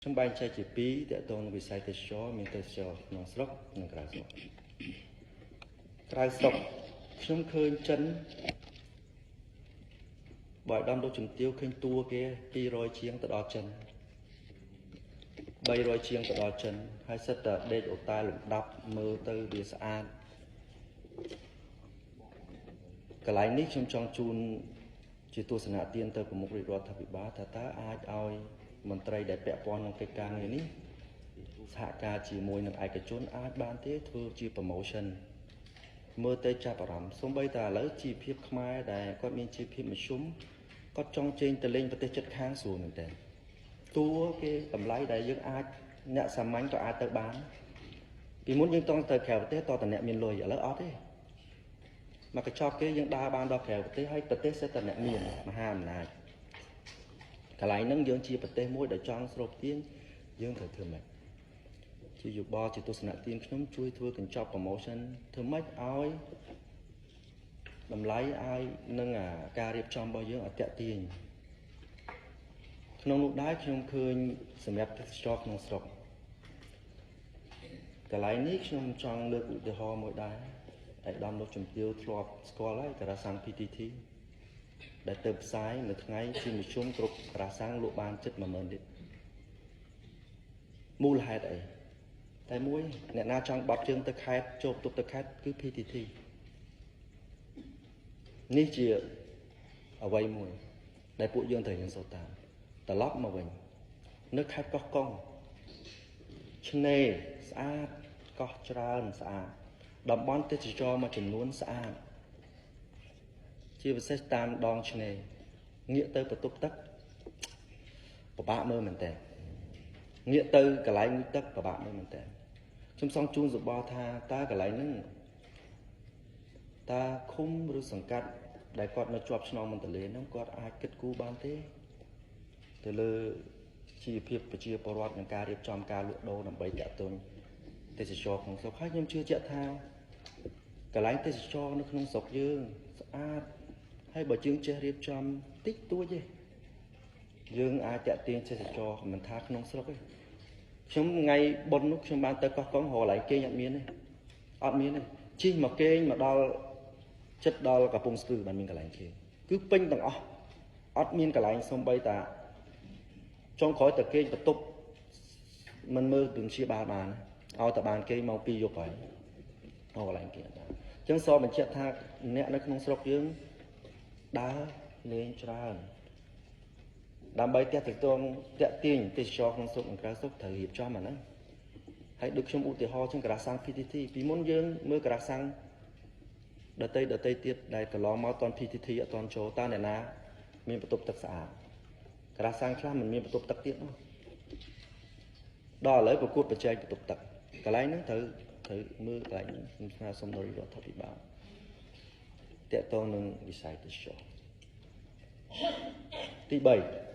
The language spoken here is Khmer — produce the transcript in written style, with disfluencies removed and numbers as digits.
ខ្ញុំបែងចែកជាពីរតកតងនឹងវិស័យទេសចរមានទេសចរក្នុងស្រុកនិងក្រៅស្រុកក្រៅស្រុកខ្ញុំឃើញចិនបើឲ្យដំលោកជំទាវឃើញតួគេ200ជាងទៅដល់ចិន300ជាងទៅដល់ចិនហើយសិតតែដេកអូតែលលំដាប់មើលទៅវាស្អាតកន្លែងនេះខ្ញុំចង់ជូនជាទស្សនៈទានទៅប្រមុខរាជរដ្ឋាភិបាលថាតើអាចឲ្យមន្ត្រីដែលពាក់ព័ន្ធនឹងកិច្ចការងារនេះសហការជាមួយនឹងឯកជនអាចបានទេធ្វើជា promotion មើលទៅចាប់អារម្មណ៍សូម្បីតែឥឡូវជីវភាពខ្មែរដែលគាត់មានជីវភាពមធ្យមគាត់ចង់ចេញទៅលេងប្រទេសជិតខាងស្រួលមែនតើតួគេតម្លៃដែលយើងអាចអ្នកសាមញ្ញក៏អាចទៅបានពីមុនយើងតង់ទៅក្រៅប្រទេសតតអ្នកមានលុយឥឡូវអត់ទេមកកញ្ចប់គេយើងដើរបានដល់ក្រៅប្រទេសហើយប្រទេសសិតតែអ្នកមានមហាអំណាចកន្លែងហ្នឹងយើងជាប្រទេសមួយដែលចង់ស្រូបទាញយើងត្រូវធ្វើម៉េចជាយោបល់ជាទស្សនៈទានខ្ញុំជួយធ្វើកញ្ចប់ promotion ធ្វើម៉េចឲ្យតម្លៃឲ្យនឹងការរៀបចំរបស់យើងឲ្យតាក់ទាញក្នុងនោះដែរខ្ញុំឃើញសម្រាប់ទេសចរក្នុងស្រុកកន្លែងនេះខ្ញុំចង់លើកឧទាហរណ៍មួយដែរឯកឧត្តមលោកជំទាវធ្លាប់ស្គាល់ហើយតារាសាំង PTT ដែលទៅផ្សាយនៅថ្ងៃជាមធ្យមគ្រប់តារាសាំងលក់បានជិត10000លីត្រមូលហេតុអីតែមួយអ្នកណាចង់បត់ជើងទៅខេត្តចូលបន្ទប់ទៅខេត្តគឺ PTT នេះជាអ្វីមួយដែលពួកយើងត្រូវរៀនសូត្រតាមត្រឡប់មកវិញនៅខេត្តកោះកុងឆ្នេរស្អាតកោះច្រើនស្អាតតំបន់ទេសចរមួយចំនួនស្អាតជាពិសេសតាមដងឆ្នេរងាកទៅបន្ទប់ទឹកពិបាកមើលមែនតើងាកទៅកន្លែងមួយទឹកពិបាកមើលមែនតើខ្ញុំសូមជូនសបល់ថាតើកន្លែងហ្នឹងតើឃុំឬសង្កាត់ដែលគាត់នៅជាប់ឆ្នងមន្ទលេហ្នឹងគាត់អាចគិតគូរបានទេទៅលើជីវភាពប្រជាពលរដ្ឋនិងការរៀបចំការលក់ដូរដើម្បីតាក់ទងទេសចរក្នុងស្រុកហើយខ្ញុំជឿជាក់ថាកន្លែងទេសចរនៅក្នុងស្រុកយើងស្អាតហើយបើយើងចេះរៀបចំតិចតួចទេយើងអាចតាក់ទាញទេសចរមិនថាក្នុងស្រុកទេខ្ញុំថ្ងៃបុណ្យនោះខ្ញុំបានទៅកោះកុងរកកន្លែងគេងអត់មានទេអត់មានទេជិះមកគេងមកដល់ចិត្តដល់កំពង់ស្ពឺបានមានកន្លែងគេងគឺពេញទាំងអស់អត់មានកន្លែងសំបីតាចុងក្រោយទៅគេងបន្ទប់មិនមើលពងជាបាលបានឲ្យតែបានគេងមក2យប់ហើយអកន្លែងគេអត់បានអញ្ចឹងសបញ្ជាក់ថាអ្នកនៅក្នុងស្រុកយើងដើរលេងច្រើនដើម្បីតាក់ទងតាក់ទាញទេសចរក្នុងស្រុកនិងក្រៅស្រុកត្រូវរៀបចំអាហ្នឹងហើយដូចខ្ញុំឧទាហរណ៍ជាងក្រាសាំង PTT ពីមុនយើងមើលក្រាសាំងដតីដតីទៀតដែលកន្លងមកតន PTT អត់តន់ចូលតើអ្នកណាមានបន្ទប់ទឹកស្អាតក្រាសាំងខ្លះមិនមានបន្ទប់ទឹកទៀតនោះដល់ឥឡូវប្រកួតប្រជែងបន្ទប់ទឹកកន្លែងហ្នឹងត្រូវត្រូវមើលកន្លែងហ្នឹងខ្ញុំស្នើសុំដល់រដ្ឋាភិបាលតាក់ទងនឹងវិស័យទេសចរទី3